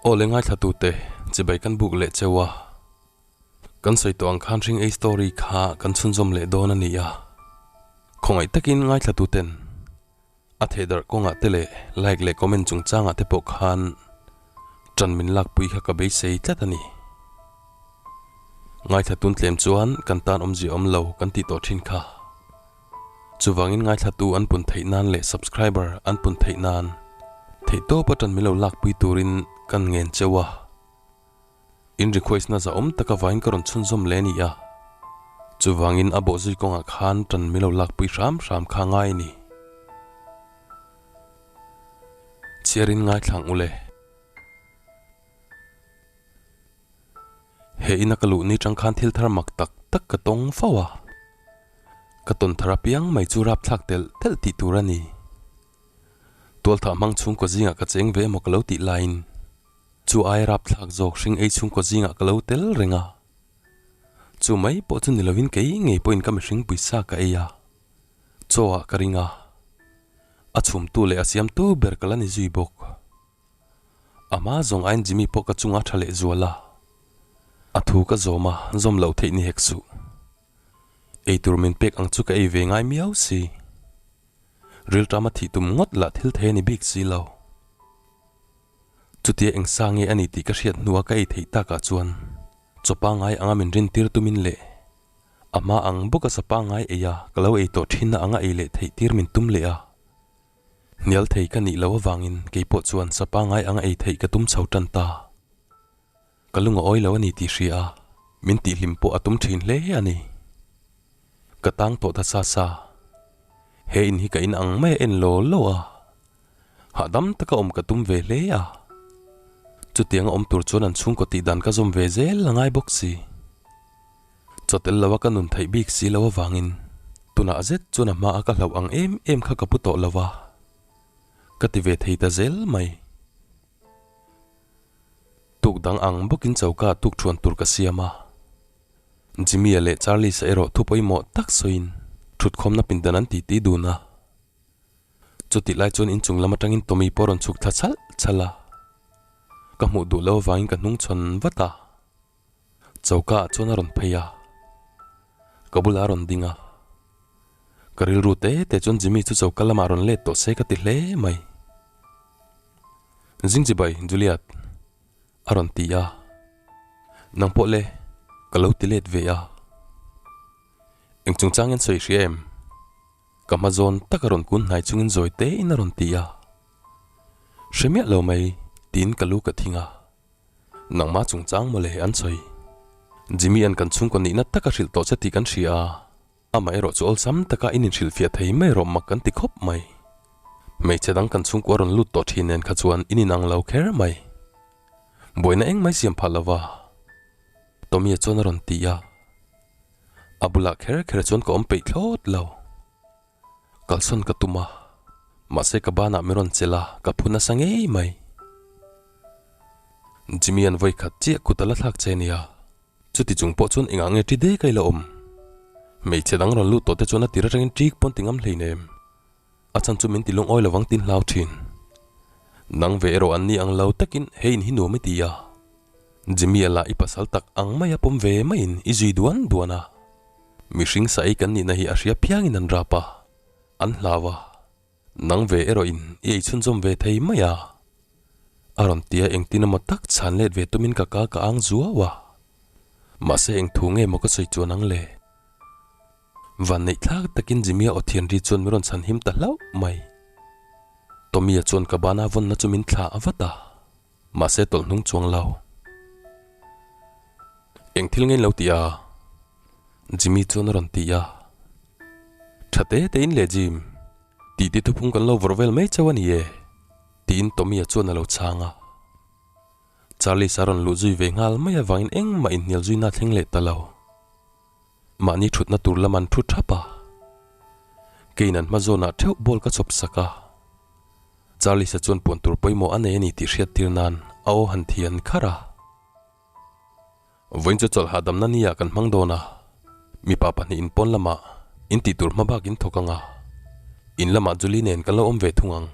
Aw le ngaithla tute, chibai kan buk leh cheu a. Kan sawi tawh ang khan hring ei story kha kan chhunzawm leh dawn a ni a. Khawngaih takin ngaithla tuten a thehdarh kawngah te leh like leh comment chungchangah te pawh khan ṭan min lakpui kha ka beisei tlat a ni. Ngaithla tun tlem chuan kan tan awmzia awm lo kan tih tawh ṭhin kha. Chuvangin ngaithlatu an pun theih nan leh subscriber an pun theih nan theihtawp a ṭan min lo lakpui turin kan ngen cheu a. In request na zahawm tak avangin ka rawn chhunzawm leh a ni a. Chuvangin a bawhzui kawngah khan ṭan min lo lakpui hram hram kha ngai a ni. Chhiarin ngaithlang u le. He ina ka luh ni tang khan thil thar mak tak tak ka tawng fo a, ka tawn thar apiang mai chu rapthlak telh telh tih tur a ni. Tualthah hmang chhungkaw zingah ka cheng ve emaw ka lo tih laiin chu ai rapthlak zawk hring ei chhungkaw zingah ka lo tel reng a. Chu mai pawh chu ni lovin kei ngei pawhin ka mihring pawisa ka ei a, chaw ah ka ring a, a chhumtu leh a siamtu ber ka la ni zui bawk. A hma zawng aiin Jimmy pawh ka chunga tha leh zual a, a thu ka zawm a, zawm loh theih ni hek suh. Eitur min pek ang chu ka ei ve ngai miau si. Rilṭama thih tum ngawt lah thil thei a ni bik si lo. Chutia eng sa nge a ni tih ka hriat hnua ka ei theih takah chuan chaw pangngai anga min rintir tumin leh a hma ang bawka sa pangngai ei a ka lo ei tawh thinna anga ei leh theih tir min tum leh a. Hnial thei ka nih loh avangin kei pawh chuan sa pangngai anga ei theih ka tum chho tan ta. Ka lung a awi lo a ni tih hria a, min tihhlim pawh a tum thin hle a ni. Ka tang tawh ta sa sa. He in hi ka in ang mai a en law law a, hahdam taka awm ka tum ve hle a. Chutianga awm tur chuan an chhungkaw tih dan ka zawm ve zel a ngai bawk si. Chaw tel loa ka nun theih bik si lo avangin tunah zet chuan a hmaa ka hlauh ang em em kha ka pu tawh lo va, ka ti ve thei ta zel mai. Tuk dang ang bawkin choka tuk thuan tur ka siam a, Jimmy-a leh Charlie-sa erawh thu pawimawh tak sawiin thutkhawmna pindan an titi dun a. Chutih lai chuan inchung lam atangin Tommy pawh a rawn chhuk thla chhalh chhalh a, ka hmuh duh lo avangin ka hnung chhawn vat a. Choka ah chuan a rawn phei a, ka bulah a rawn ding a. Ka rilru te te chuan Jimmy chu choka lamah rawn let tawh se ka ti hle mai. Zingchibai, Juliet, a rawn ti a. Nang pawh le, ka lo ti let ve a. Eng chungchang in sawi hria em? Ka hma zawn tak a rawn kun hnai chungin zawi tein a rawn ti a. Hre miah lo mai, tiin ka lu ka thing a. Nangmah chungchang mawle an sawi. Jimmy an kan chhungkaw nihna taka hrilh tawh che tih kan hria a, amah erawh chu awlsam taka in inhrilhfiah thei mai rawh mak kan ti khawp mai. Hmeichhe dang kan chhungkua rawn lut tawh thin nen kha chuan in inang lo kher mai. Buaina eng mai siam phah lova Tommy-a chuan a rawn ti a, a bulah kher kher chuan ka awm peih thlawt lo. Kalsawn ka tum a, mahse ka banah min rawn chelh a, ka phu nasa ngei mai. Jimmy an vawi khat chiah kut a la thlak che nia, chuti chung pawh chuan engah nge ṭi dek a ila awm? Hmeichhe dang rawn lut tawh te chuan a tir atangin ṭik pawn ti ngam hleinem. A chhan chu min ti lungawi lovang tin hlau ṭhin. Nang ve erawh an ni ang lo takin he in hi nuam i ti a. Jimmy a lah i pasal tak ang mai a pawm ve maiin i zui duan duan a. Mihring sa ei kan nihna hi a hria phiangin an rap a, an hlau a, nang ve erawhin i ei chhunzawm ve thei mai a. A rawn ti a, engtin emaw tak chhan let ve tumin ka ka ka ang zuau a. Mahse eng thu nge maw ka sawi chuan ang le? Vanneih thlak takin Jimmy-a aw thian ri chuan min rawn chhan him ta hlauh mai. Tommy-a chuan ka bana vawnna chu min thlah vat a, mahse tawlh hnung chuang lo. Eng thil nge in lo ti a? Jimmy chuan a rawn ti a. Tha te te in le Jim, tih ti thuphung kan lo vawrh vel mai chauh a ni e, tiin Tommy-a chuan a lo chhang a. Charlie-a rawn luh zui ve nghal mai avangin engmah inhnial zuina a thleng leh ta lo. Mahni thutna tur lam an thu thap a. Keiin an hma zawnah theuh ball ka chhawp sak a. Charlie-a chuan puan tur pawimawh a nei a ni tih hriattir nan a aw han thian kharh a. Vawiin chu chawlh hahdamna ni ah kan hmang dawn a, mipa pahnih in pawn lamah in tih tur hma bak in thawk ang a, in lamah Julie nen kan lo awm ve thung ang.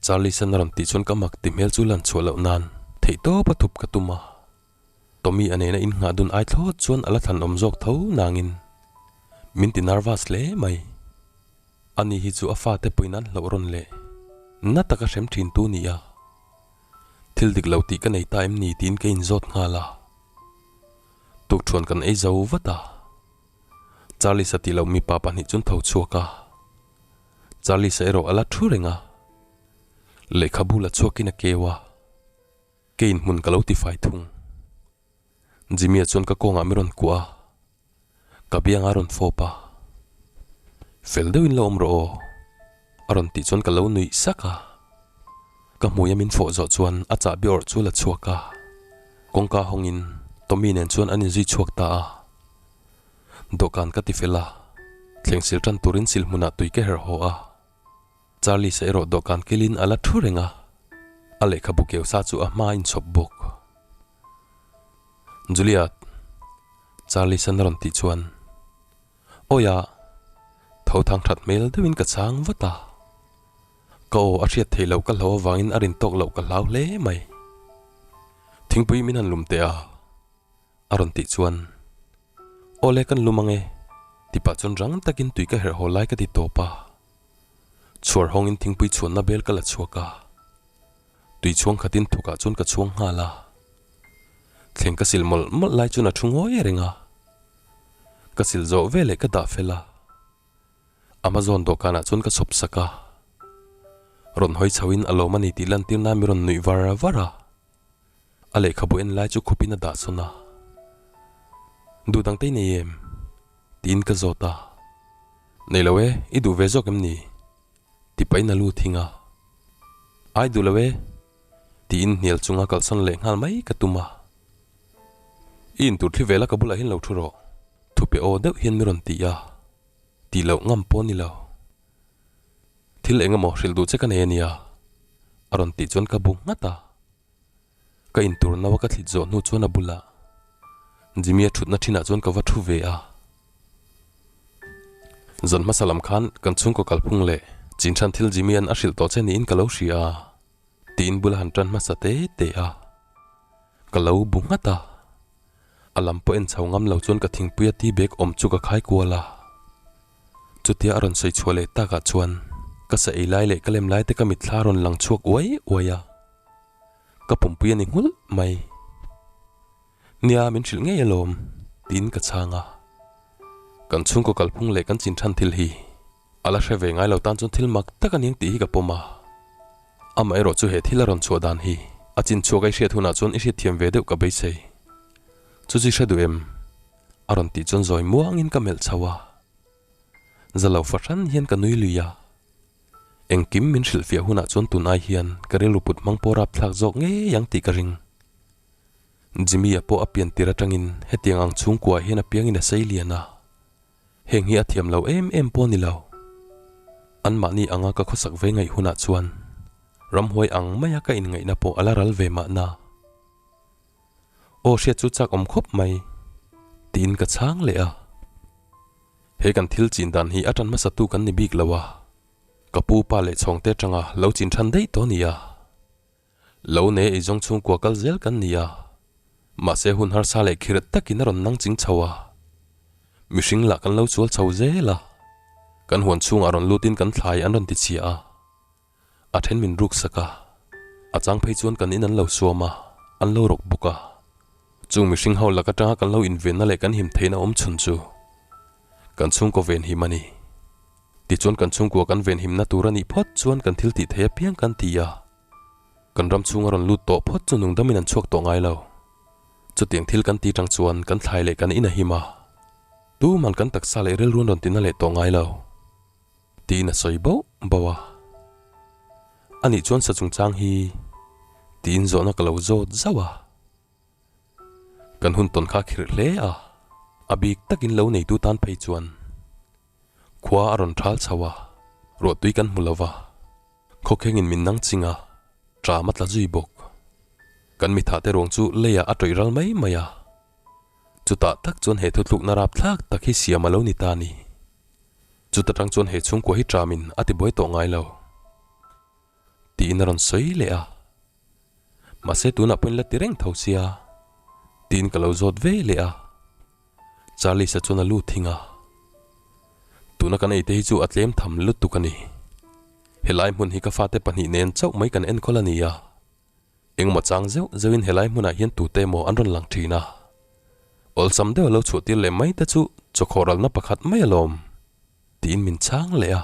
Charlie San a rawn tih chuan ka mak ti hmel chu lan chhuah loh nan. Theihtawp a thup ka tum a, Tommy a nena innghah dun ai thlawt chuan a la thlan awm zawk tho nangin min ti nervous hle mai. Ani hi chu a fate puiin an hlauh rawn leh na taka hrem thin tu ni a, thil dik lo tih ka nei ta em ni tiin ka inzawt nghal a. Tukṭhuan kan ei zo vat a, Charlie-a tih loh mipa pahnih chuan tho chhuak a, Charlie-a erawh a la thu reng a, lehkhabu la chhuakin a keu a, kei inhmun ka lo tifai thung. Jimmy-a chuan ka kawngah mi rawn kuah a, ka biangah a rawn fawp a, Fel deuhin la awm rawh aw, a rawn tih chuan ka lo nuih sak a. Ka hmuia min fawh zawh chuan a chahbi awrh chu la chhuak a, kawngka hawngin Tommy nen chuan an inzui chhuak ta a. Dawhkan ka ti fel a, thleng sil tan turin sil hmunah tui ka herh haw a. Charlie-sa erawh dawhkan kilin a la thu reng a, a lehkhabu keu sa chu a hma a inchhawp bawk. Juliet, Charlie-sa'n a rawn tih chuan, Awi a, tho thang that hmel deuhin ka chang vat a. Ka aw a hriat theih loh ka hlau avangin a rin tawk loh ka hlau hle mai. Thingpui min han lum teh a, a rawn tih chuan, Awle kan lum ang e, ti pah chuan rang takin tui ka herh haw lai ka ti tawp a. Chhuar hawngin thingpui chhuanna bel ka la chhuak a, tui chhuang khatin thukah chuan ka chhuang nghal a. Thleng ka sil mawlh mawlh lai chuan a thu ngawi reng a. Ka sil zawh veleh ka dah fel a. Amazon dawhkanah chuan ka chhawp sak a. Rawn hawi chhoin a lawm a ni tih lantir nan mi rawn nuih var var a. A lehkhabu en lai chu khupin a dah sawn a. Duh dang te i nei em? Tiin ka zawt a. Nei lo e, i duh ve zawk em ni? Ti pahin a lu thing a. Ai duh lo e, tiin hnial chunga kalsan leh nghal mai ka tum a. I intur thli vela ka bulah hian lo thu rawh, thupe aw deuh hian mi rawn ti a, tih loh ngam pawh a ni lo. Thil eng emaw hrilh duh che ka nei a nia, a rawn tih chuan ka bu nghat a. Ka intur no a ka thlit zawh hnu chuan a bulah Jimmy-a thutna thinah chuan ka va thu ve a. Zan hmasa lam khan kan chhungkaw kalphung leh chinchhan thil Jimmy-a'n a hrilh tawh che niin ka lo hria a, tiin bula han tan hmasa te te a. Ka lo bu nghat a. A lam pawh en chho ngam lo chuan ka thingpuia tea bag awm chu ka khai kual a. Chutia a rawn sawi chhuah leh takah chuan ka sa ei lai leh ka lem lai te ka mitthla a rawn lang chhuak uai uai a. Ka pumpui a ni nghulh mai. Nia min hrilh ngei alawm tiin ka chhang a. Kan chhungkaw kalphung leh kan chin than thil hi a la hre ve ngai lo tan chuan thil mak tak a ning tih hi ka pawm a. Amaherawh chu he thil a rawn chhuah dan hi a chin chhuak a i hriat hunah chuan i hriatthiam ve deuh ka beisei. Chu chi hre duh em? A rawn tih chuan zawi muangin ka melh chho a. Za lo fahran hian ka nui lui a. Engkim min hrilhfiah hunah chuan tun ai hian ka rilru put hmang pawh rapthlak zawk ngei ang tih ka ring. Jimmy-a pawh a pian tir atangin hetiang ang chhungkuaah hian a piangin a sei lian a. Heng hi a thiam lo em em pawh a ni lo. Anmahni anga ka khawsak ve ngaih hunah chuan ramhuai ang maia ka inngaihna pawh a la ral ve mahna. Aw hriat chu chak awm khawp mai, tiin ka chhang leh a. He kan thil chin dan hi a tan hmasatu kan ni bik lo a, ka pu pa leh chhawngte atanga lo chin than daih tawh a ni a. Lo ne eizawng chhungkua kal zel kan ni a, mahse hun harsa leh khirh takin a rawn nang ching chho a. Mihring lah kan lo chual chho zel a, kan huan chhungah rawn lutin kan thlai an rawn ti chhia a, a then min ruk sak a, a chang phei chuan kan in an lo suam a, an lo rawk bawk a. Chung mihring ho lak atanga kan lo invenna leh kan him theihna awm chhun chu kan chhungkaw venhim a ni. Tichuan kan chhungkua kan venhimna tur a nih phawt chuan kan thil tih theih apiang kan ti a, kan ram chhunga rawn lut tawh phawt chu nungdamin an chhuak tawh ngai lo. Chutiang thil kan ti tang chuan kan thlai leh kan in a him a, tuman kan taksa leh rilru an rawn tina leh tawh ngai lo. Tiin a sawi bauh bauh a. Anih chuan sa chungchang hi tiin zawhna ka lo zawt zauh a. Kan hun tawn kha khirh hle a, a bik takin lo neitu tan phei chuan khua a rawn thal chho a, ruahtui kan hmu lo va, khawkhengin min nang ching a, ṭam a tla zui bawk. Kan mitha te ruang chu leiah a ṭawih ral mai mai a, chutah tak chuan he thuthlukna rapthlak tak hi siam a lo ni ta a ni. Chuta ṭang chuan he chhungkua hi ṭamin a tibuai tawh ngai lo, tiin a rawn sawi leh a. Mahse tunah pawhin la ti reng tho sia tiin ka lo zawt ve leh a. Charlie-a chuan a lu thing a. Tuna kan eite hi chu a tlem tham lutuk a ni. Helai hmun hi ka fate pahnih nen chauh mai kan enkawl a ni a. Engmaw chang zeuh zeuhin helai hmunah hian tute emaw an rawn lang thin a. Awlsam deuh a lo chhuah tir leh mai te chu chawkhawh ralna pakhat mai alawm tiin min chhang leh a.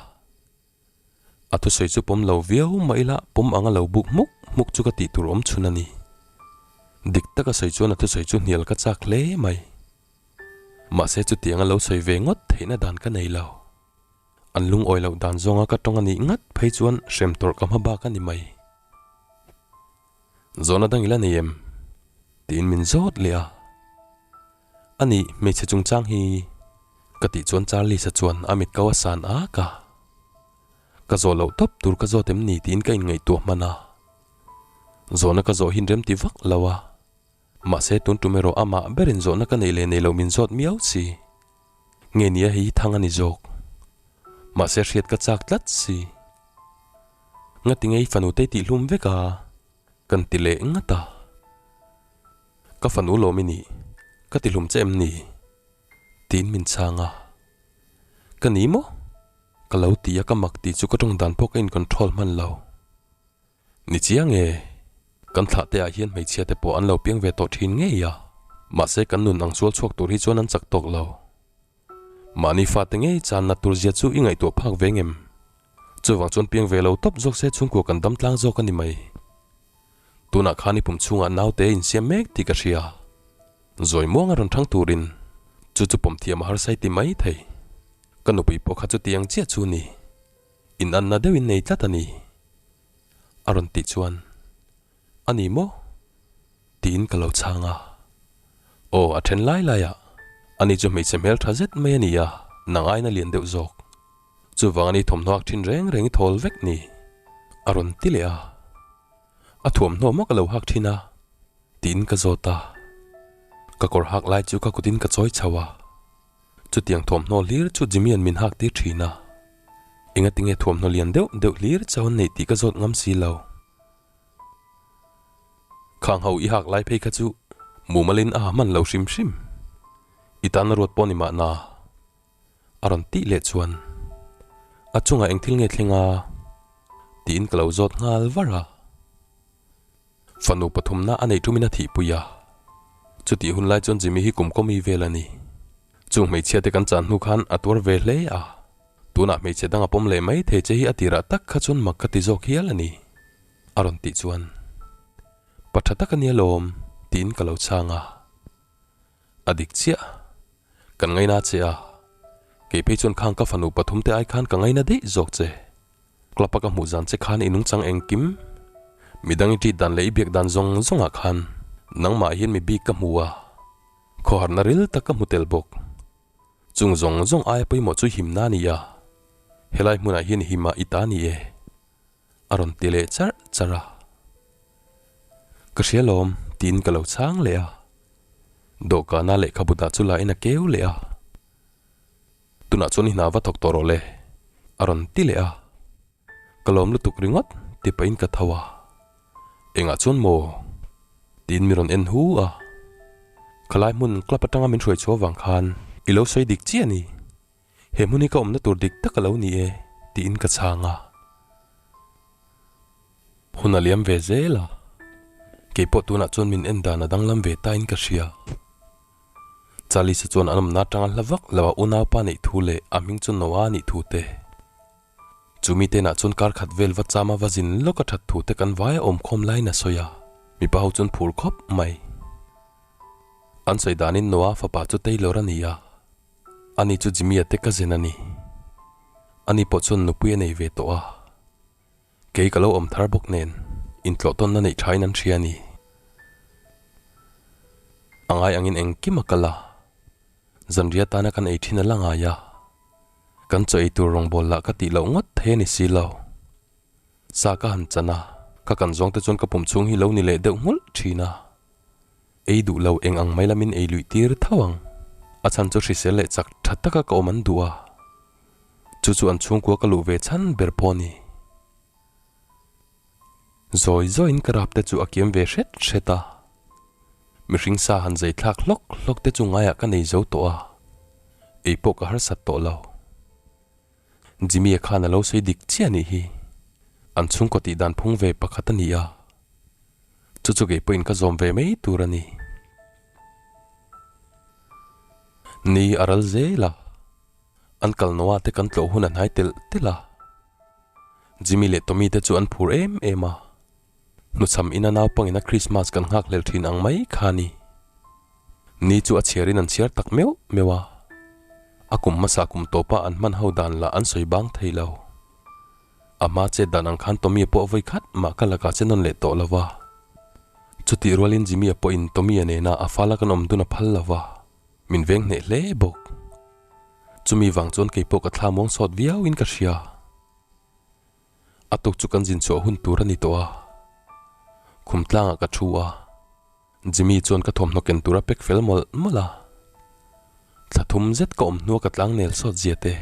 A thusawi chu pawm lo viau mah ila pawm anga lo buk hmuk hmuk chu ka tih tur awm chhun a ni. Dik taka sawi chuan a thusawi chu hnial ka chak hle mai. Mahse chutianga lo sawi ve ngawt theihna dan ka nei lo. An lungawi loh dan zawnga ka tawng a nih ngat phei chuan hrem tawrh ka hma bak a ni mai. Zawhna dang ila nei em? Tiin min zawt leh a. A nih, hmeichhe chungchang hi ka tih chuan Charlie-a chuan a mit ko a san ak a. Ka zawh loh tawp tur ka zawt em ni tiin ka inngaihtuah hman a. Zawhna ka zawh hin rem ti vak lo a. Mahse tun tum erawh amah berin zawhna ka neih leh nei loh min zawt miau si. Nge nia hei hi thang a ni zawk. Mahse hriat ka chak tlat si. Ngati ngei fanu te i tihhlum vek a? Kan ti leh ngat a. Ka fanu lawm i nih, ka tihlum che em ni? Tiin min chhang a. Ka ni maw? Ka lo ti a, ka mak tih chu ka tawng dan pawh ka in control hman lo. Ni chiang e, kan thlah te ah hian hmeichhia te pawh an lo piang ve tawh thin ngei a, mahse kan nun ang sual chhuak tur hi chuan an chak tawk lo. Mahni fate ngei channa tur zia chu i ngaihtuah phak ve ngem? Chuvang chuan piang ve lo tawp zawk se chhungkua kan dam tlang zawk a ni mai. Tunah khan i pum chhungah naute insiam mek tih ka hria. Zawi muanga rawn thang turin chu chu pawm thiam a harsa i ti mai thei. Ka nupui pawh kha chutiang chiah chu ni. Inanna deuhin nei tlat a ni. A rawn tih chuan, A ni maw? Tiin ka lo chhang a. Aw, a then lai lai a. Ani chu hmeichhe hmel tha zet mai a ni a, nang aina lian deuh zawk. Chuvang a ni thawmhnaw ak thin reng reng i thawl vek ni. A rawn ti leh a. A thuamhnaw maw ka lo hak thin a? Tiin ka zawt a. Ka kawr hak lai chu ka kutin ka chawi chho a. Chutiang thuamhnaw hlir chu Jimmy-a'n min hak tir thin a. Engatinge thuamhnaw lian deuh deuh hlir chau an neih tih ka zawt ngam si lo. Khang ho i hak lai phei kha chu mumalin a ha hman lo hrim hrim. I tan a ruat pawh ni mahna. A rawn tih leh chuan a chungah eng thil nge thleng a? tiin ka lo zawt nghal var a. Fanu pathumna a neih thumin a thihpui a. Chutih hun lai chuan Jimmy hi kum kawmi vel a ni. Chung hmeichhia te kan chan hnu khan a tuar ve hle a. Tunah hmeichhe dang a pawm leh mai thei che hi a tirah tak kha chuan mak ka ti zawk hial a ni, a rawn tih chuan. Pa tha tak a nia lawm, tiin ka lo chhang a. A dik chiah. Kan ngaina che a. Kei phei chuan khang ka fanu pathum te ai khan ka ngaina daih zawk che. Club a ka hmuh zan che khan i nungchang engkim, midang i ṭit dan leh i biak dan zawng zawngah khan nangmah hian mi bik ka hmu a, khawharna ril tak ka hmu tel bawk. Chung zawng zawng aia pawimawh chu himna a ni a, helai hmunah hian himah i ta ni e, a rawn ti leh charh charh a. Ka hria lawm, tiin ka lo chhang leh a. Dawhkana lehkhabu dah chu lain a keu leh a. Tunah chuan i hna va thawk tawh rawh le, a rawn ti leh a. Ka lawm lutuk ringawt ti pahin ka tho a. Engah chuan maw? Tiin mi rawn en hu a. Khalai hmun club atanga min hruai chhuah avang khan i lo sawi dik chiah a ni. He hmun hi ka awmna tur dik tak a lo ni e, tiin ka chhang a. Hun a liam ve zel a. Keipawh tunah chuan min en dan a danglam ve tain ka hria. Charlie-a chuan an awmna atanga hla vak lo a unaupa neih thu leh a hming chu Noah a nih thu te. Chu mi tenah chuan kar khat vel va chama va zin lawk a that thu te kan vai a awmkhawm laiin a sawi a, mipa ho chuan phur khawp mai. An sawi danin Noah fapa chu Taylor a ni a, ani chu Jimmy-a te cousin a ni. Ani pawh chuan nupui a nei ve tawh a. Kei ka lo awm thar bawk nen intlawh tawnna neih thain an hria a ni. A ngai angin engkim a kal a, zanriah tana kan ei thin a la ngai a, kan chaw ei tur rawngbâwl lah ka tih loh ngawt thei a ni si lo. Sa ka han chan a, ka kan zawng te chuan ka pum chhung hi lo ni leh deuh nghulh thin a. Ei duh lo eng ang mai lamin ei luih tir tho ang. A chhan chu hrisel leh chak tha taka ka awm an duh a. Chu chu an chhungkua ka luh ve chhan ber pawh a ni. Zawi zawiin ka rap te chu a kiam ve hret hret a. Mihring sa han zai thlak hlawk hlawk te chu ngaiah ka nei zo tawh a, ei pawh ka harsat tawh lo. Jimmy-a khan a lo sawi dik chiah anih hi. An chhungkaw tih dan phung ve pakhat a ni a. Chu chu kei pawhin ka zawm ve mai tur a ni. Ni a ral zel a, an kal noah te kan tlawh hun a hnai telh telh a. Jimmy leh Tommy te chu an phur em em a. Hnuchham ina naupangin a Krismas kan nghak hlel thin ang mai kha a ni. Ni chu a chhiarin an chhiar tak meuh meuh a. A kum hmasa kum tawpa an hman ho dan lah an sawi bang thei lo. A hma chet dan ang khan Tommy-a pawh vawi khat mah ka lakah che nawn leh tawh lo va. Chutih rualin Jimmy-a pawhin Tommy-a nena a fala kan awm dun a phal lo va, min veng hneh hle bawk. Chumi vang chuan kei pawh ka thla muang sawt viauin ka hria. A tuk chu kan zin chhuah hun tur a ni tawh a. Khum tlangah ka thu a. Jimmy chuan ka thawmhnaw ken tur a pack fel mawlh mawlh a. Thla thum zet ka awm hnua ka tlang nel sawt zia te.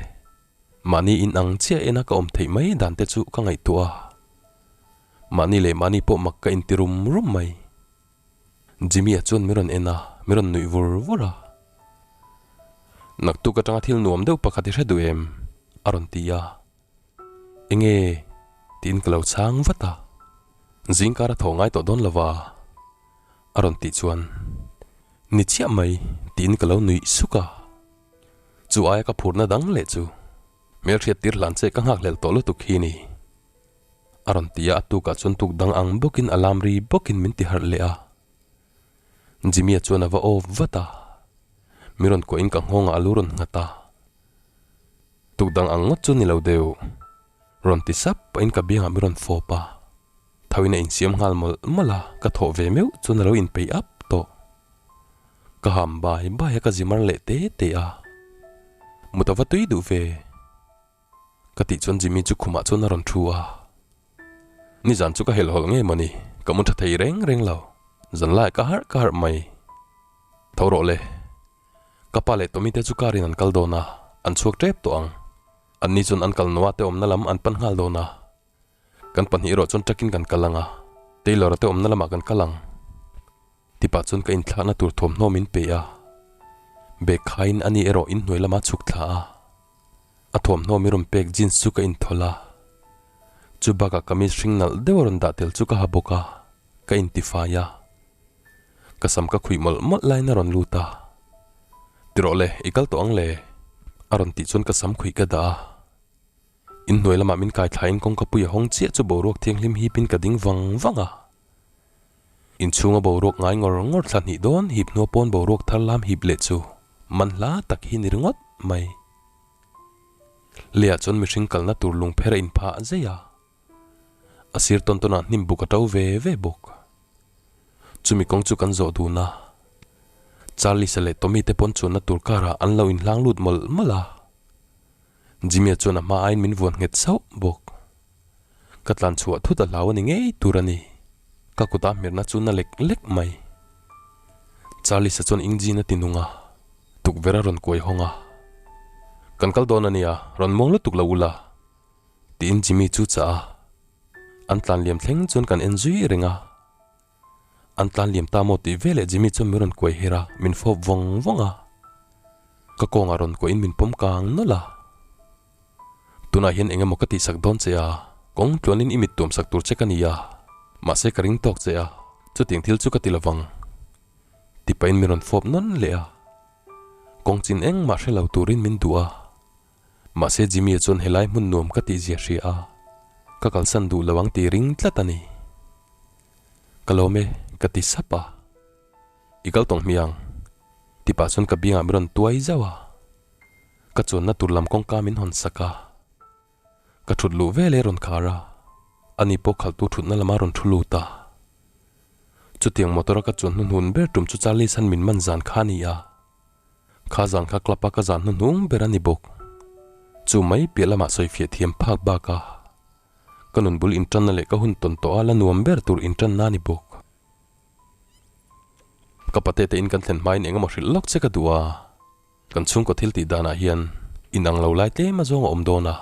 Mahni in ang chiah ena ka awm theih mai dan te chu ka ngaihtuah a. Mahni leh mahni pawh mak ka inti rum rum mai. Jimmy-a chuan min rawn en a, min rawn nuih vur vur a. Naktuk atanga thil nuam deuh pakhat i hre duh em? a rawn ti a. Enge? tiin ka lo chhang vat a. Zingkar a thaw ngai tawh dawn lova a rawn tih chuan Ni chiah mai tiin ka lo nuih suk a. Chu aia ka phurna dang leh chu hmelhriat tir hlan che ka nghak hlel tawh lutuk hi ni a rawn ti a, a tukah chuan tuk dang ang bawkin alarm ri bawkin min ti harh leh a. Jimmy-a chuan a va off vat a, mi rawn kuahin ka nghawngah a lu rawn nghat a. Tuk dang ang ngawt chu ni lo deuh. Rawn ti sap pahin ka biangah mi rawn fawp a. Thoin a insiam nghal mawlh mawlh a, ka thawh ve meuh chuan a lo inpeih ap tawh. Ka ham bai bai a ka zi mar leh te te a. Mut a va tui duh ve. Ka tih chuan Jimmy chu khumah chuan a rawn thu a. Nizan chu ka helhawlh nge mawni, ka mu tha thei reng reng lo. Zan lai ka harh ka harh mai. Tho rawh le. Ka pa leh Tommy te chu car in an kal dawn a, an chhuak tep tawh ang. Anni chuan an kal Noah te awmna lam an pan nghal dawn a. Kan pahnih erawh chuan truck in kan kal ang a, Taylor a te awmna lamah kan kal ang. Tipah chuan ka inthlakna tur thawmhnaw min pe a, bag khaiin ani erawh inhnuai lama chhuk thla a. A thawmhnaw mi rawn pek jeans chu ka inthawlh a, chu bakah kamis hring nalh deuh a rawn dah tel chu ka ha bawk a, ka intifai a. Ka sam ka khuih mawlh mawlh laiin a rawn lut a, Ti rawh le, i kal tawh ang le? a rawn tih chuan ka sam khuih ka dah a. Inhnuai lamah min kai thlaiin kawngka pui a hawng chiah chu boruak thianghlim hipin ka ding vang vang a. Inchhunga boruak ngai ngawr ngawr thla hnih dawn hip hnua pawn boruak thar lam hip leh chu man hla tak hi ni ringawt mai. Leiah chuan mihring kalna tur lungpher a inphah zeih a, a sir tawn tawnah hnim buk a to ve ve bawk. Chumi kawng chu kan zawh dun a, Charlie-a leh Tommy te pawn chuanna tur car-ah an lo inhlang lut mawlh mawlh a. Jimmy-a chuan a hma aiin min vuan nghet sauh bawk. Ka tlan chhuah thut a hlau a ni ngei tur a ni. Ka kut a hmerna chu na lek lek mai. Charlie-a chuan engine a ti nung a, tukverh a rawn kuai hawng a. Kan kal dawn a nia, rawn muang lutuk lo ula, tiin Jimmy chu chah a. An tlan liam thleng chuan kan en zui reng a. An tlan liam ta maw tih veleh Jimmy chuan min rawn kuai her a, min fawp vawng vawng a. Ka kawngah rawn kuahin min pawm kang nawlh a. Tunah hian eng emaw ka tihsak dawn che a, kawng tluanin i mit tuamsak tur che ka ni a, mahse ka ring tawk che a, chutiang thil chu ka ti lovang. Ti pahin min rawn fawp nawn leh a. Kawng chin engmah hre lo turin min duh a. Mahse Jimmy-a chuan helai hmun nuam ka tihzia hria a, ka kalsan duh lo ang tih ring tlat a ni. Ka lawm e, ka ti sap a. I kal tawng hmiang? Ti pah chuan ka biangah min rawn tuai zauh a. Ka chuanna tur lam kawngka min hawn sak a. Ka thut luh vel e rawn khar a, ani pawh khalhtu thutna lama rawn thu lut a. Chutiang motor a ka chuan hnuhnun ber tum chu Charlie san min man zan kha a ni a. Kha zan kha club a ka zan hnuhnung ber a ni bawk. Chu mai piah lamah sawifiah thiam phak bak a. Ka nun bul intanna leh ka hun tawn tawh a la nuam ber tur intanna a ni bawk. Ka pate te in kan thlen hmain eng emaw hrilh lawk che ka duh a. Kan chhungkaw thil tih danah hian inang lo lai tlem azawng a awm dawn a.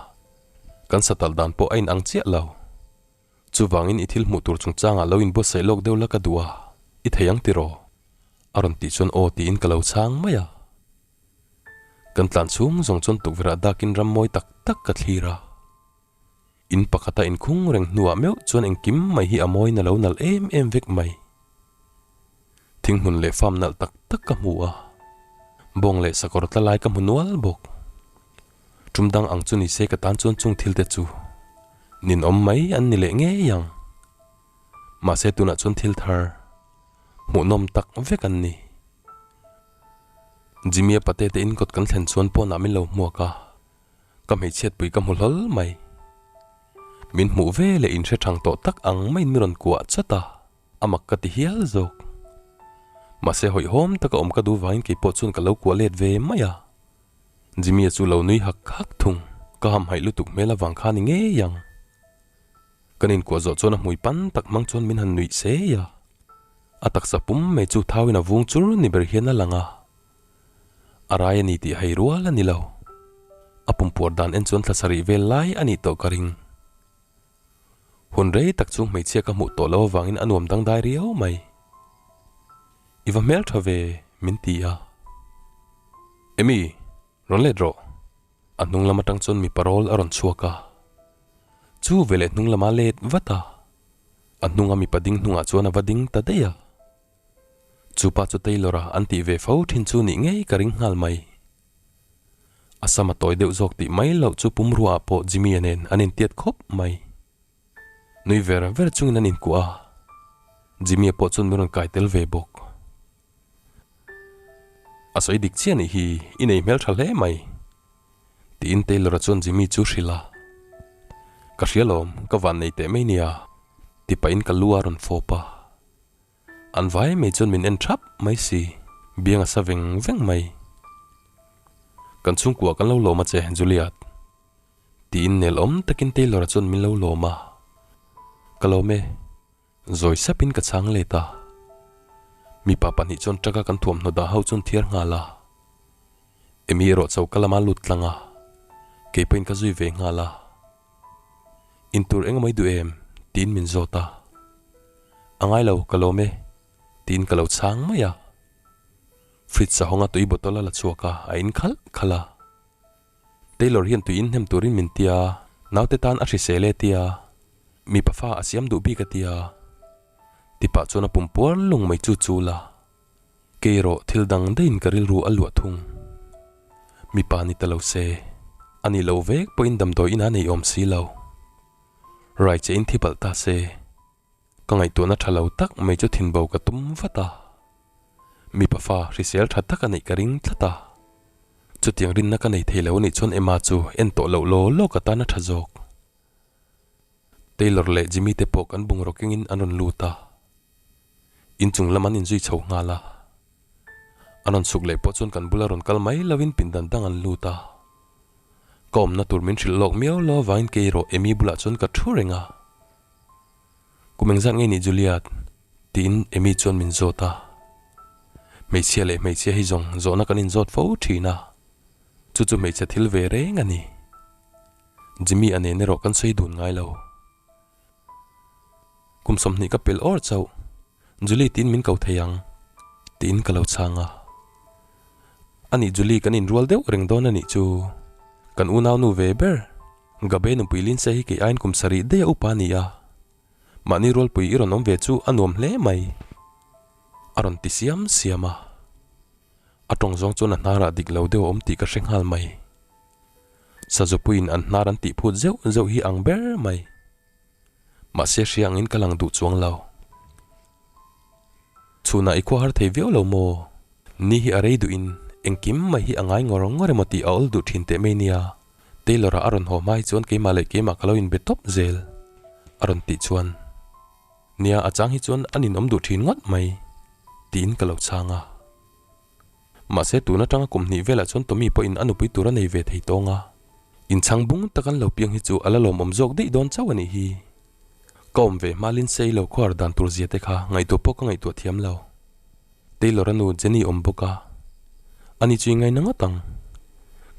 Kan satalh dan pawh a inang chiah lo. Chuvangin i thil hmuh tur chungchangah lo inbuatsaih lawk deuh la ka duh a, i thei ang tiraw? A rawn tih chuan aw tiin ka lo chhang mai a. Kan tlan chhung zawng chuan tukverh ah dakin ram mawi tak tak ka thlir a. In pakhata inkhung reng hnuah meuh chuan engkim mai hi a mawiin a lo nalh em em vek mai. Thinghmun leh farm nalh tak tak ka hmu a, bawng leh sakawr tla lai ka hmu nual bawk. Tum dang ang chu ni se ka tan chuan chung thil te chu ninawm mai an ni leh ngei ang. Mahse tunah chuan thil thar hmuhnawm tak vek an ni. Jimmy-a pate te in kawt kan thlen chuan pawnah min lo hmuak a. Ka hmeichhiatpui ka hmu hlawl mai. Min hmuh ve leh inhre thang tawh tak ang maiin mi rawn kuah chat a, a mak ka ti hial zawk. Mahse hawihhawm taka awm ka duh vangin keipawh chuan ka lo kuah let ve mai a. Jimmy-a chu lo nui hak hak thung, ka hamhaih lutuk hmel avang kha ni ngei ang. Kan inkuah zawh chuan a hmui pan tak hmang chuan min han nuih sei a. A taksa pum mai chu thauin a vung chur ni ber hian a lang a. A rai a ni tih hei rual a ni lo. A pumpuar dan en chuan thla sarih vel lai a nih tawh ka ring. Hun rei tak chu hmeichhia ka hmuh tawh lo avangin a nuam dangdai riau mai. I va hmel tha ve, min ti a. Emy, rawn let rawh. A hnung lam atang chuan mipa rawl a rawn chhuak a. Chu veleh hnung lama let vat a. A hnunga mipa ding hnungah chuan a va ding ta daih a. Chu pa chu Taylor-a an tih ve fo thin chu nih ngei ka ring nghal mai. A sam a tawi deuh zawk tih mai loh chu pumruaah pawh Jimmy-a nen an intiat khawp mai. Nui ver ver chungin an inkuah a, Jimmy-a pawh chuan min rawn kai tel ve bawk. A sawi dik chiah nih hi, i nei hmeltha hle mai. Tiin Taylor-a chuan Jimmy chu hrilh a. Ka hria lawm, ka van nei teh mai nia, ti pahin ka lu a rawn fawp a. An vai mai chuan min en thap mai si, biang a sa veng veng mai. Kan chhungkua kan lo lawm a che, Juliet. Tiin nel awm takin Taylor-a chuan min lo lawm a. Ka lawm e. Zawi sapin ka chhang let a. Mipa pahnih chuan truck-a kan thuamhnaw dah ho chuan thiar nghal a. Emy erawh choka lama lut tlang a. Kei pawhin ka zui ve nghal a. Intur eng mai duh em? tiin min zawt a. A ngai lo, ka lawm e, tiin ka lo chhang mai a. Fridge a hawng a tui bottle a la chhuak a, a in khalh khalh a. Taylor hian tui in hnem turin min ti a, naute tan a hrisel e tia, mipa fa a siam duh bik a tia. Tipah chuan a pum puar lung mai chu chul a. Kei erawh thil dang daihin ka rilru a luah thung. Mipa ni ta lo se, a nih loh vek pawhin damdawi inah nei awm si lo. Rai che in thi palh ta se, ka ngaihtuahna tha lo tak mai chu thinbo ka tum vat a. Mipa fa hrisel tha tak a neih ka ring tlat a. Chutiang rinna ka nei thei lo anih chuan Emma chu en tawh loh law law ka tan a tha zawk. Taylor leh Jimmy te pawh kan bungraw kengin an rawn lut a. Inchung lam an inzui chho nghal a. An rawn chhuk leh pawh chuan kan bula rawn kal mai lovin pindan dang an lut a. Ka awmna tur min hrilh lawk miau lo avangin kei erawh Amy bulah chuan ka thu reng a. Kum engzat nge nih Juliet? tiin Amy chuan min zawt a. Hmeichhia leh hmeichhia hi zawng zawhna kan inzawt fo thin a. Chu chu hmeichhe thil ve reng a ni. Jimmy a nen erawh kan sawi dun ngai lo. Kum 20 ka pel awr chauh, Julie tiin min ko thei ang, tiin ka lo chhang a. Anih Julie kan inrual deuh reng dawn anih chu. Kan unaunu ve ber, Gabe nupui Lindsay hi kei aiin kum sarih daih a upa a ni a. Mahni rualpui i rawn awm ve chu a nuam hle mai, a rawn ti siam siam a. A tawng zawng chuan a hnarah dik lo deuh a awm tih ka hre nghal mai. Sazupuiin an hnar an tih phut zeuh zeuh hi ang ber mai. Mahse hria angin ka lang duh chuang lo. Chhunah i khua har thei viau lo maw? Ni hi a rei duhin engkim mai hi a ngai ngawr ngawr emaw tih a awl duh thin teh mai nia. Taylor-a a rawn haw hma hi chuan keimah leh keimah ka lo inbe tawp zel a rawn tih chuan, Nia a chang hi chuan a ninawm duh thin ngawt mai tiin ka lo chhang a. Mahse tun atanga kum hnih velah chuan Tommy pawhin a nupui tur a nei ve thei tawng a, inchhang bung tak an lo piang hi chu a la lawmawm zawk daih dawn chauh a nih hi. Ka awm ve hma Lindsay lo khuar dan tur zia te kha ngaihtuah pawh ka ngaihtuah thiam lo. Taylor a nu Jenny awm bawk a, ani chu i ngaina ngawt ang.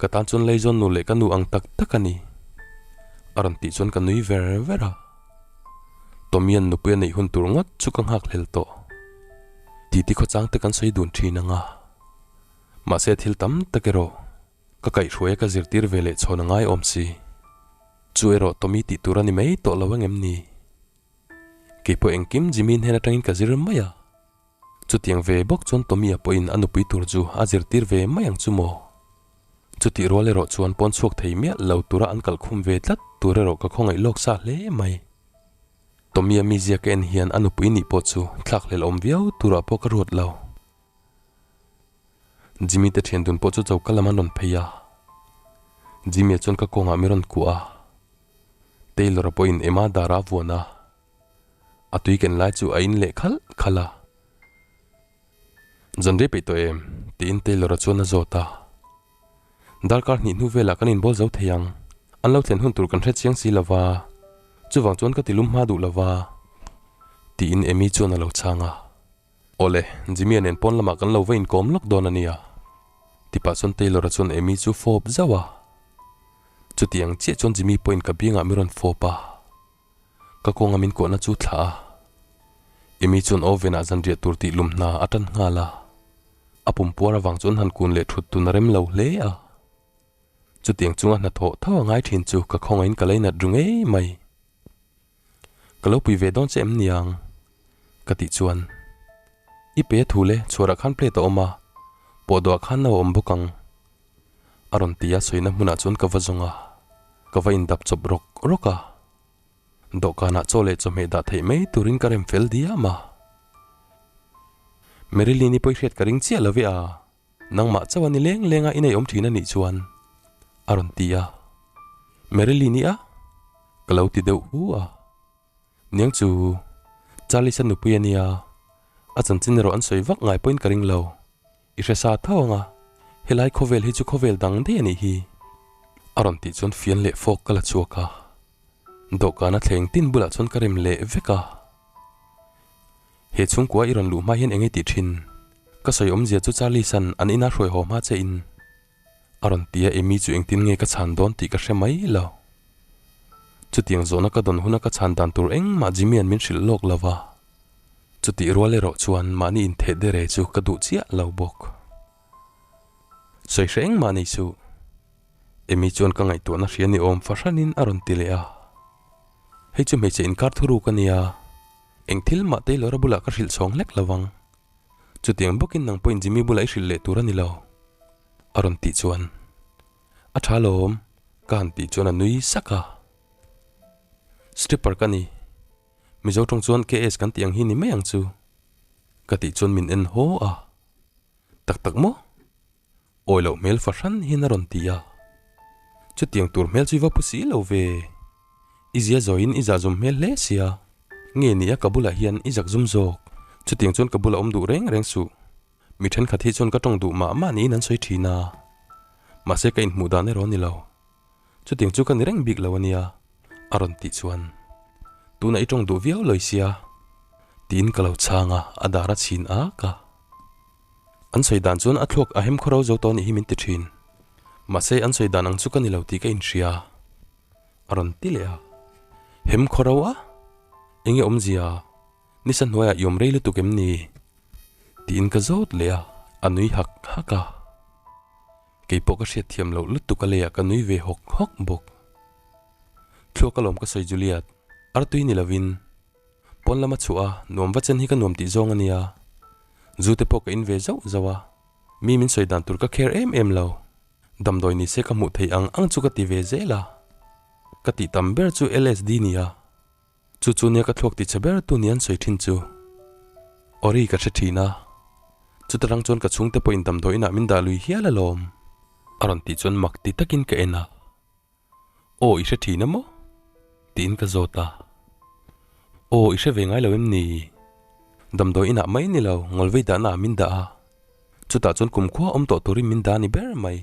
Ka tan chuan Leizawn nu leh ka nu ang tak tak a ni. A rawn tih chuan ka nui ver ver a. Tommy-a'n nupui a neih hun tur ngawt chu ka nghak hlel tawh. Titi khawchang te kan sawi dun thin ang a. Mahse thil tam tak erawh ka kaihhruai a ka zirtir ve leh chhawn a ngai awm si. Chu erawh Tommy tih tur a ni mai tawh lo angem ni? Keipawh engkim Jimmy hnen atangin ka zir mai a. Chutiang ve bawk chuan Tommy-a pawhin a nupui tur chu a zirtir ve mai ang chu maw? Chutih rual erawh chuan pawn chhuak thei miah lo tura an kalkhum ve tlat tur erawh ka khawngaih lawk sa hle mai. Tommy-a mizia ka en hian a nupui nih pawh chu thlak hlel awm viau turah pawh ka ruat lo. Jimmy te thian dun pawh chu choka lam an rawn phei a. Jimmy-a chuan ka kawngah mi rawn kuah a. Taylor-a pawhin Emma dara a vuan a. A tui ken lai chu a in leh khalh khalh a. Zan rei peih tawh em? tiin Taylor-a chuan a zawt a. Darkar hnih hnu velah kan inbawl zo thei ang. An lo thlen hun tur kan hre chiang si lo va, chuvang chuan ka ti lum hma duh lo va, tiin Amy chuan a lo chhang a. Awle, Jimmy-a nen pawn lamah kan lo va inkawm lawk dawn a nia, ti pah chuan Taylor-a chuan Amy chu fawp zauh a. Chutiang chiah chuan Jimmy pawhin ka biangah mi rawn fawp a. Ka kawnga min kuahna chu thlah a, Amy chuan oven ah zanriah tur tih lum hna a tan nghal a. A pum puar avang chuan han kun leh thut tun a rem lo hle a. Chutiang chunga hnathawh tho a ngai thin chu ka khawngaihin ka lei nat ru ngei mai. Ka lo pui ve dawn che em niang? Ka tih chuan, I pe a thu le, chhuarah khan plate a awm a, pawhdawhah khan no a awm bawk ang. A rawn ti a, sawina hmunah chuan ka va zawng a, ka va indap chawp rawk rawk a. Dawhkanah chaw leh chawhmeh dah theih mai turin ka rem fel diam a. Marilyn-i pawh i hriat ka ring chiah lo ve a, nangmah chauh a ni leng leng a i nei awm thin a nih chuan a rawn ti a. Marilyn-i a? Ka lo ti deuh hu a. Niang chu Charlie-a nupui a nia, a chanchin erawh an sawi vak ngai pawhin ka ring lo. I hre sa tho ang a, helai khawvel hi chu khawvel dang daih a nih hi. A rawn tih chuan fian leh fawk ka la chhuak a, dawhkan a thleng tin bulah chuan ka rem leh vek a. He chhungkua i rawn luh hma hian eng nge tih thin? Ka sawi awmzia chu Charlie san an ina hruai haw hma che in. A rawn ti a, Amy chu engtin nge ka chhan dawn tih ka hre mai lo. Chutiang zawhna ka dawn huna ka chhan dan tur engmah Jimmy-a'n min hrilh lawk lo va. Chutih rual erawh chuan mahni intheh dere chu ka duh chiah lo bawk. Sawi hre engmah nei suh. Amy chuan ka ngaihtuahna hria ni awm fahranin a rawn ti leh a. Hei chu hmeichhe inkar thuruk a nia. Eng thil mah Taylor-a bulah ka hrilh chhawng hlek lo vang. Chutiang bawkin nang pawhin Jimmy bulah i hrilh leh tur a ni lo. A rawn tih chuan, A tha lawm, ka han tih chuan a nui sak a. Stripper ka ni. Mizo tawng chuan KS kan tih ang hi ni mai ang chu. Ka tih chuan min en haw a. Tak tak maw? Awi loh hmel fahran hian a rawn ti a. Chutiang tur hmel chu i va pu si lo ve. I zia zawiin i zah zum hmel hle sia. Nge ni a ka bulah hian i zak zum zawk. Chutiang chuan ka bulah awm duh reng reng suh. Mi thenkhat hi chuan ka tawng duh mah mah niin an sawi thin a. Mahse ka inhmuh dan erawh a ni lo. Chutiang chu ka ni reng bik lo a nia, a rawn tih chuan. Tunah i tawng duh viau lawi sia. Tiin ka lo chhang a, a dar a chhin ak a. An sawi dan chuan a thluak a hem khawro zo tawh anih hi min ti thin. Mahse an sawi dan ang chu ka ni lo tih ka inhria. A rawn ti leh a. Hem khawro a? Enge awmzia? Nisa hnuaiah i awm rei lutuk em ni? Tiin ka zawt leh a, a nui hak hak a. Kei pawh ka hriat thiam loh lutuk a leiah ka nui ve hawk hawk bawk. Thluak alawm ka sawi Juliet, artui ni lovin. Pawn lama chhuah a, nuam va chen hi ka nuam tih zawng a nia. Zu te pawh ka in ve zauh zauh a, mi min sawi dan tur ka care em em lo. Damdawi ni se ka hmuh theih ang ang chu ka ti ve zel a. Ka tih tam ber chu LSD nia. Chu chu nia ka thluak ti chhe ber tu ni an sawi thin chu. Ori ka hre thin a. Chuta rang chuan ka chhungte pawhin damdawi inah min dah lui hial alawm. A rawn tih chuan mak ti takin ka en a. Aw i hre thin a maw? Tiin ka zawt a. Aw i hre ve ngai lo em ni? Damdawi inah mai ni lo, ngawlvei dahna ah min dah a. Chutah chuan kumkhua awm tawh turin min dah a ni ber mai.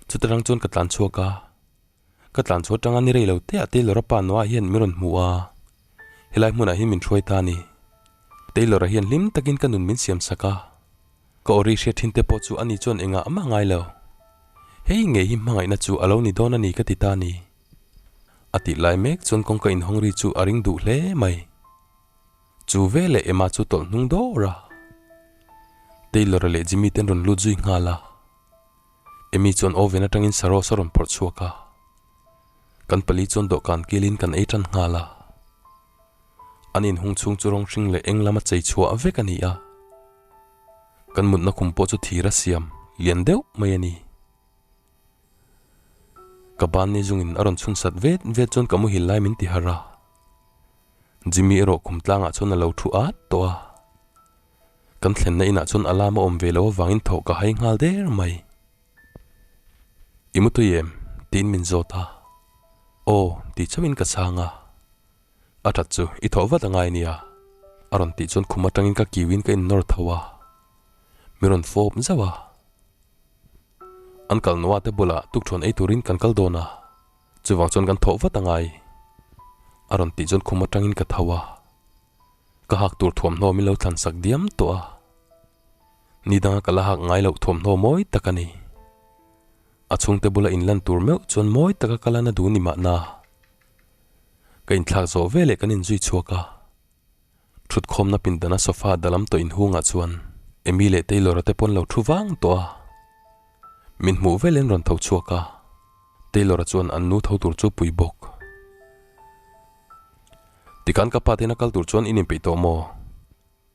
Chuta rang chuan ka tlan chhuak a. Ka tlan chhuah atanga ni rei lo te ah Taylor-a pa Noah hian min rawn hmu a, helai hmunah hian min hruai ta a ni. Taylor-a hian hlim takin ka nun min siam sak a, ka awri hriat thin te pawh chu ani chuan engah mah ngai lo. Hei ngei hi hmangaihna chu a lo ni dawn a ni ka ti ta a ni. A tih lai mek chuan kawngka inhawng ri chu a ring duh hle mai. Chu veleh Emma chu tawlh hnung dawr a. Taylor-a leh Jimmy te an rawn lut zui nghal a. Emmy chuan oven atangin saros a rawn phawrh chhuak a. Kan pali chuan dawhkan kilin kan ei tan nghal a. An inhung chhung chu rawng hring leh eng lama chei chhuah vek a ni a. Kan mutna khum pawh chu thir a siam lian deuh mai a ni. Ka ban ni zungin a rawn chhun sat vet vet chuan ka muhil lai min ti harh a. Jimmy erawh khum tlangah chuan a lo thu at tawh a. Kan thlenna inah chuan alarm a awm ve lo avangin thawh ka hai nghal der mai. I mutui em? tiin min zawt a. Aw, ti chauhin ka chhang a. A that chu i thawh vat angai nia, a rawn tih chuan khum atangin ka kiuin ka innawr tho a. Mi rawn fawp zauh a. An kal Noah te bulah tukṭhuan ei turin kan kal dawn a, chuvang chuan kan thawh vat angai, a rawn tih chuan khum atangin ka tho a. Ka hak tur thuamhnaw min lo thlan sak diam tawh a, ni danga ka la hak ngai loh thuamhnaw mawi tak a ni. A chhungte bula inlan tur meuh chuan mawi taka ka la na duh ni mahna. Ka inthlak zawh veleh kan inzui chhuak a, thutkhawmna pindana sofa dalam tawh inhungah chuan Amy leh Taylor-a te pawn lo thu vang tawh a. Min hmuh velin rawn tho chhuak a, Taylor-a chuan an nu tho tur chu pui bawk. Tikhan ka pa tena kal tur chuan in inpeih tawh maw?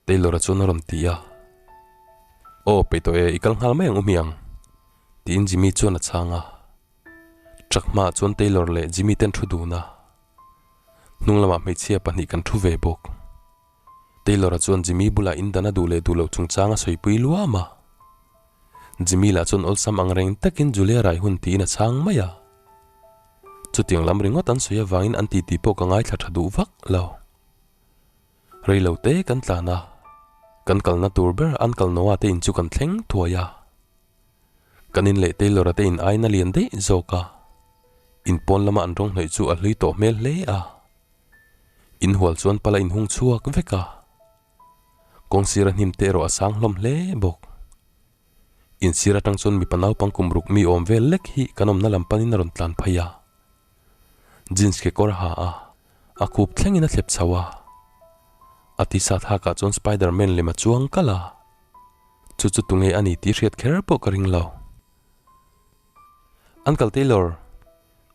Taylor-a chuan a rawn ti a. Aw, peih tawh e, i kal nghal mai ang u hmiang, tiin Jimmy chuan a chhang a. Truck hmaah chuan Taylor leh Jimmy ten thu dun a. Hnung lamah hmeichhia pahnih kan thu ve bawk. Taylor-a chuan Jimmy bulah in dan a duh leh duh loh chungchang a sawipui luam a. Jimmy lah chuan awlsam ang reng takin Julia rai hun tiin a chhang mai a. Chutiang lam ringawt an sawi avangin an titi pawh ka ngaithla tha duh vak lo. Rei lo te kan tlan a, kan kalna tur ber Uncle Noah te in chu kan thleng thuai a. Kan in leh Taylor-a te in aina lian daih zawk a, in pawn lama an rawng hnawih chu a hlui tawh hmel hle a. In hual chuan pala inhung chhuak vek a, kawng sira hnim te erawh a sang hlawm hle bawk. In sir atang chuan mipa naupang kum ruk mi awm vel lek hi kan awmna lam panin a rawn tlan phei a. Jeans kekawr a ha a, a khup thlengin a thlep chho a. A t-shirt hakah chuan Spiderman lem a chuang kalh a, chu chu tunge a ni tih hriat kher pawh ka ring lo. Uncle Taylor!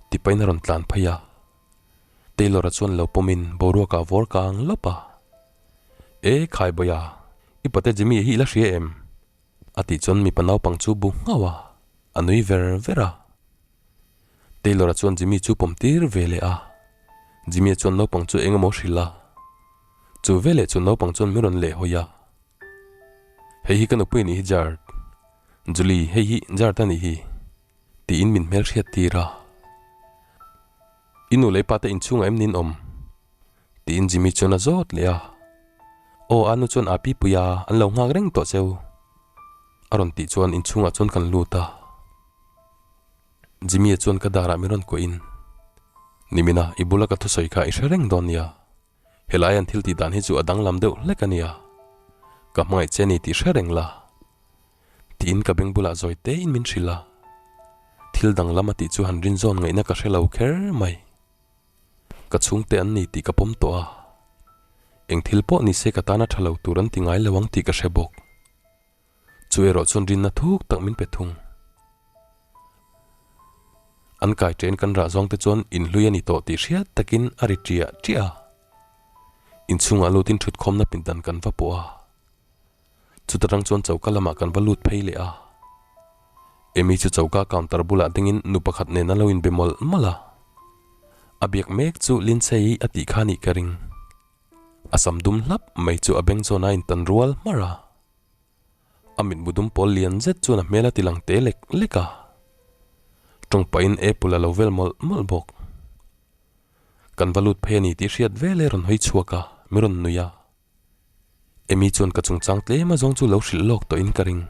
ti pahin a rawn tlan phei a. Taylor-a chuan lo pawmin boruakah vawr kang lawp a. E khai bawih a, i pate Jimmy hi i la hria em? A tih chuan mipa naupang chu bu nghauh a, a nui ver ver a. Taylor-a chuan Jimmy chu pawm tir ve leh a. Jimmy-a chuan naupang chu eng emaw hrilh a. Chu veleh chu naupang chuan min rawn lehhawi a. Hei hi ka nupui a nih hi Jard. Julie, hei hi Jard a nih hi. Tiin min hmelhriat tir a. I nu leh i pa te inchhungah em nin awm? Tiin Jimmy chuan a zawt leh a. Aw, a nu chuan a pi pui a, an lo nghak reng tawh cheu. A rawn tih chuan inchhungah chuan kan lut a. Jimmy-a chuan ka darah min rawn kuahin, Nimina, i bula ka thusawi kha i hre reng dawn nia. Helai an thil tih dan hi chu a danglam deuh hlek a nia. Ka hmangaih che ni tih hre reng la. Tiin ka beng bulah zawi tein min hrilh a, thil danglam a tih chu han rinzawn ngaihna ka hre lo kher mai. Ka chhungte an ni tih ka pawm tawh a, eng thil pawh ni se ka tana tha lo tur an ti ngai lo ang tih ka hre bawk. Chu erawh chuan rinna thuk tak min pe thung. An kai ṭen kan rah zawng te chuan inhlui a ni tawh tih hriat takin a ri ṭiah ṭiah a, inchhungah lutin ṭhutkhawmna pindan kan va pawh a. Chuta tang chuan choka lamah kan va lut phei leh a. Amy chu choka counter bulah dingin nu pakhat nen a lo inbe mawlh mawlh a. A biak mek chu Lindsay-i a tih kha nih ka ring. A sam dum hlap mai chu a beng zawn a intan rual hmarh a. A mitmu dum pawl lian zet chuan a hmel a ti lang te lek lek a. Tawng pahin apple a lo vel mawlh mawlh bawk. Kan va lut phei a ni tih hriat vel e rawn hawi chhuak a, mi rawn nui a. Amy chuan ka chungchang tlem a zawng chu lo hrilh lawk tawhin ka ring.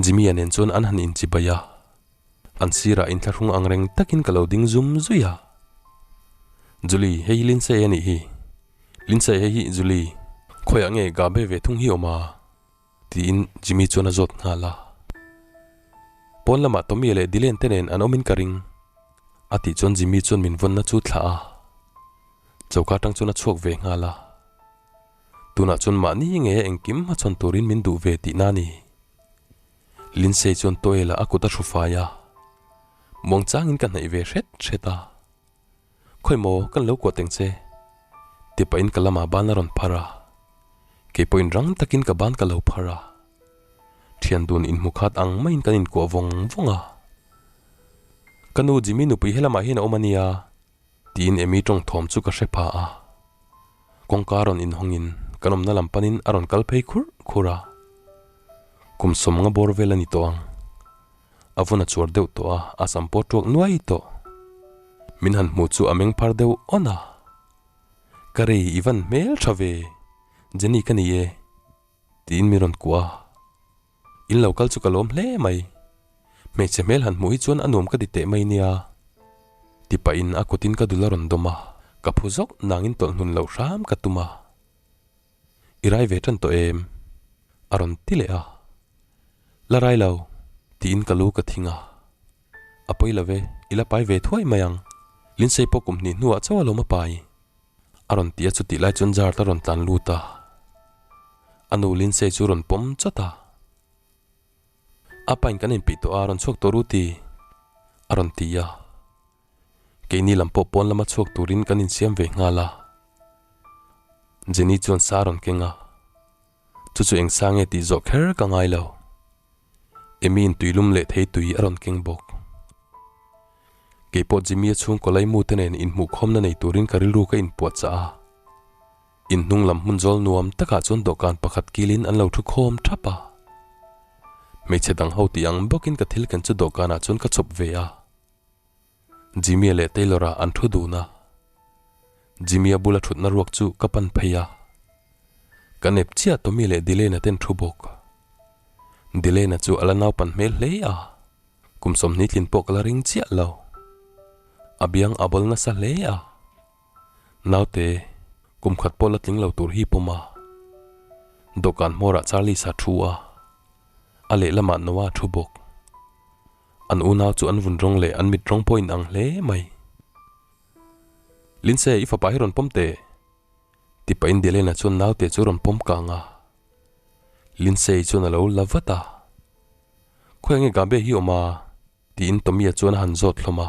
Jimmy-a nen chuan an han inchibai a, an sirah inthlahrung ang reng takin ka lo ding zum zui a. Julie, hei hi Lindsay a nih hi. Lindsay, hei hi Julie. Khawiah nge Gabe ve thung hi awm a? Tiin Jimmy chuan a zawt nghal a. Pawn lamah Tommy leh Dylan te nen an awmin ka ring. A tih chuan Jimmy chuan min vawnna chu thlah a, choka atang chuan a chhuak ve nghal a. Tunah chuan mahni ngeia engkim hmachhawn turin min duh ve tihna a ni. Lindsay chuan towel-ah a kut a hru fai a, muangchangin ka hnaih ve hret hret a. Khawi maw, kan lo kuah teng che? Ti pahin ka lamah ban a rawn phar a, kei pawhin rang takin ka ban ka lo phar a. Thian dun inhmu khat ang maiin kan inkuah vawng vawng a. Ka nu Jimmy nupui helamah hian a awm a nia, tiin Amy tawng thawm chu ka hre pha a. Kawngka rawn inhawngin kan awmna lam panin a rawn kal phei khurh khurh a. Kum sawmnga bawr vel a ni tawh ang. A vun a chuar deuh tawh a, a sam pawh tuak nuai tawh. Min han hmuh chu a meng phar deuh awn a. Ka rei i van hmel tha ve, Jenny ka ni e, tiin min rawn kuah a. In lo kal chu ka lawm hle mai. Hmeichhe hmel han hmuh hi chuan a nuam ka ti teh mai nia. Ti pahin a kutin ka dul a rawn dawm a, ka phu zawk nangin tawlh hnun loh hram ka tum a. I rai ve tan tawh em? A rawn ti leh a. La rai lo, tiin ka lu ka thing a. A pawi lo ve, i la pai ve thuai mai ang. Lindsay pawh kum hnih hnuah chauh alawm a pai. A rawn ti a chutih lai chuan Jard a rawn tlan lut a. A nu Lindsay chu rawn pawm chawt a. A pain kan inpih tawh a, rawn chhuak tawh ru ti? A rawn ti a. Keini lam pawh pawn lama chhuak turin kan insiam ve nghal a. Jenny chuan sa a rawn keng a. Chu chu eng sa nge tih zawh kher ka ngai lo. Amy-in tuilum leh thei tui a rawn keng bawk. Keipawh Jimmy-a chhungkaw laimu te nen inhmuhkhawmna nei turin ka rilru ka inpuahchah a. In hnung lam hmun zawl nuam takah chuan dawhkan pakhat kilin an lo thu khawm thap a. Hmeichhe dang ho tih ang bawkin ka thil ken chu dawhkanah chuan ka chhawp ve a. Jimmy-a leh Taylor-a an thu dun a. Jimmy-a bula thutna ruak chu ka pan phei a. Ka nep chiah Tommy leh Delane-a ten thu bawk. Delane-a chu a la naupan hmel hle a. Kum 20 tlin pawh ka la ring chiah lo. A biang a bawl nasa hle a. Naute, kum khat pawh la tling lo tur hi pawm a. Dawhkan hmawrah Charlie-sa thu a. A lehlamah Noah thu bawk. An unau chu an vun rawng leh an mit rawng pawh in ang hle mai. Lindsay, i fapa hi rawn pawm teh! Ti pahin Delena chuan naute chu rawn pawm kang a. Lindsay chuan a lo la vat a. Khawi nge Gabe hi awm a? tiin Tommy-a chuan a han zawt hlawm a.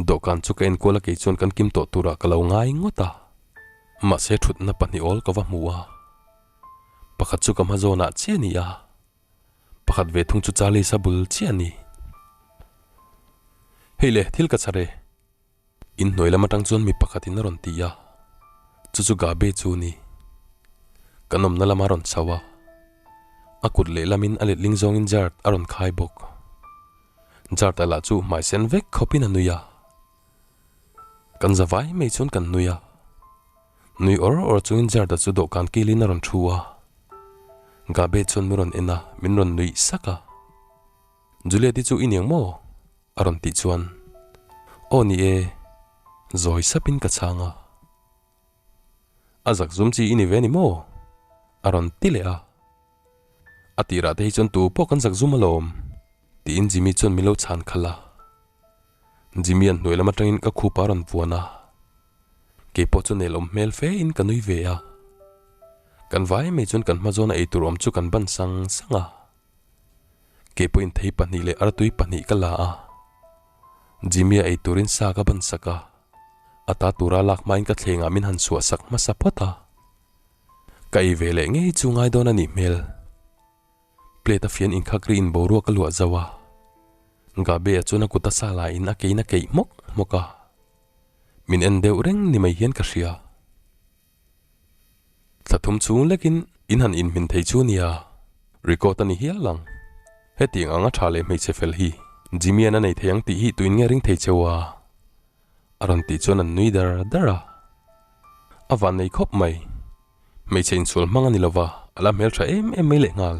Dawhkan chu ka enkual a kei chuan kan kim tawh turah ka lo ngai ngawt a. Mahse thutna pahnih awl ka va hmu a. Pakhat chu ka hma zawnah chiah a ni a. Pakhat ve thung chu Charlie-sa bul chiah a ni. Hei le, thil ka chhar e. In hnuai lam atang chuan mi pakhatin a rawn ti a, chu chu Gabe chu a ni. Kan awmna lama rawn chho a, a kut lehlamin a letling zawngin Jard a rawn khai bawk. Jard-a lah chu hmai sen vek khawpin a nui a. Kan za vai mai chuan kan nui a. Nui awr awr chungin Jard-a chu dawhkan kilin a rawn thu a. Gabe chuan min rawn en a, min rawn nuih sak a. Juliet-i chu i niang maw? A rawn tih chuan, Aw ni e, zawi sapin ka chhang a. A zak zum chi i ni ve ni maw? A rawn ti leh a. A tirah te hi chuan tu pawh kan zak zum alawm, tiin Jimmy chuan min lo chhan khalh a. Jimmy-a'n hnuai lam atangin ka khup a rawn vuan a. Kei pawh chu nelawm hmel fe in ka nui ve a. Kan vai mai chuan kan hma zawna eitur awm chu kan ban sang sang a. Kei pawhin thei pahnih leh artui pahnih ka la a, Jimmy-a ei turin sa ka ban sak a, a ta tura lak hmain ka thlengah min han chhuah sak hmasa phawt a. Ka ei ve leh ngei chu ngai dawn a nih hmel. Plate a fian inkhak ri in boruak a luah zauh a, Gabe-a chuan a kut a sa laiin a kein a keih hmawk hmawk a, min en deuh reng ni mai hian ka hria. Thla thum chhung lekin in han inhmin thei chu nia, record a ni hial ang. Hetiang anga tha leh hmeichhe fel hi Jimmy-a'n a nei thei ang tih hi tuin nge ring thei cheu a? A rawn tih chuan an nui dar dar a. A van nei khawp mai. Hmeichhe insual hmang a ni lova, a la hmeltha em em mai lehnghal.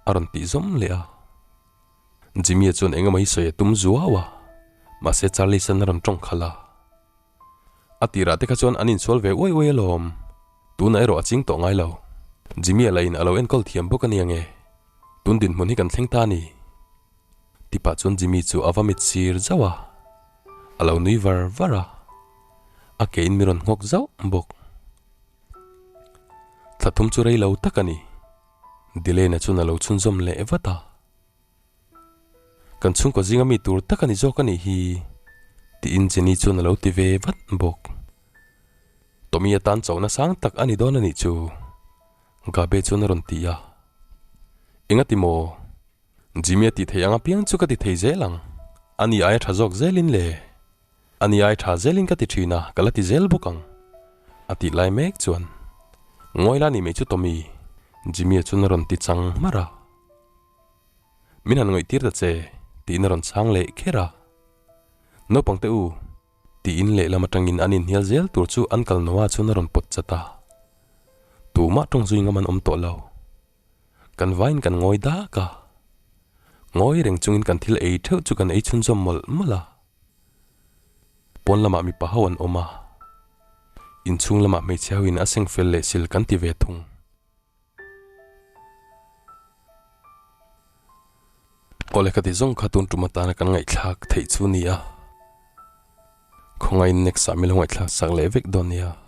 A rawn tih zawm leh a. Jimmy-a chuan engemaw hi sawi a tum zuau a, mahse Charlie-san a rawn tawng khalh a. A tirah te kha chuan an insual ve uai uai alawm. Tunah erawh a ching tawh ngai lo. Jimmy-a lahin a lo enkawl thiam bawk a nia nge. Tun dinhmun hi kan thleng ta a ni. Tipah chuan Jimmy chu a va mit sir zauh a. A lo nui var var a, a ke in mi rawn nghawk zauh bawk. Thla thum chu rei lo tak a ni. Delena chuan a lo chhunzawm leh vat a. Kan chhungkaw zinga mi tur tak a ni zawk a nih hi, tiin Jenny chuan a lo ti ve vat bawk. Tommy atan chauhna sang tak a ni dawn a nih chu, Gabe chuan a rawn ti a. Engati maw? Jimmy a tih theih ang apiang chu ka ti thei zel ang. A ni aia tha zawk zelin le. A ni aia tha zelin ka ti thin a, ka la ti zel bawk ang. A tih lai mek chuan, Ngawi la ni mai chu Tommy, Jimmy-a chuan a rawn ti chang hmarh a. Min han ngawihtir ta che, tiin a rawn chhang leh kher a. Naupang te u, tiin lehlam atangin an inhnial zel tur chu an kal Noah chuan a rawn pawt chat a. Tumah tawng zui ngam an awm tawh lo. Kan vaiin kan ngawi dak a. Ngawi reng chungin kan thil ei theuh chu kan ei chhunzawm mawlh mawlh a. Pawn lamah mipa ho an awm a. Inchhung lamah hmeichhe hoin a seng fel leh sil kan ti ve thung. Awle ka ti zawng kha tun tum atana kan ngaihthlak theih chu nia. Khawngaiin next ah min lo ngaihthlak sak leh vek dawn nia.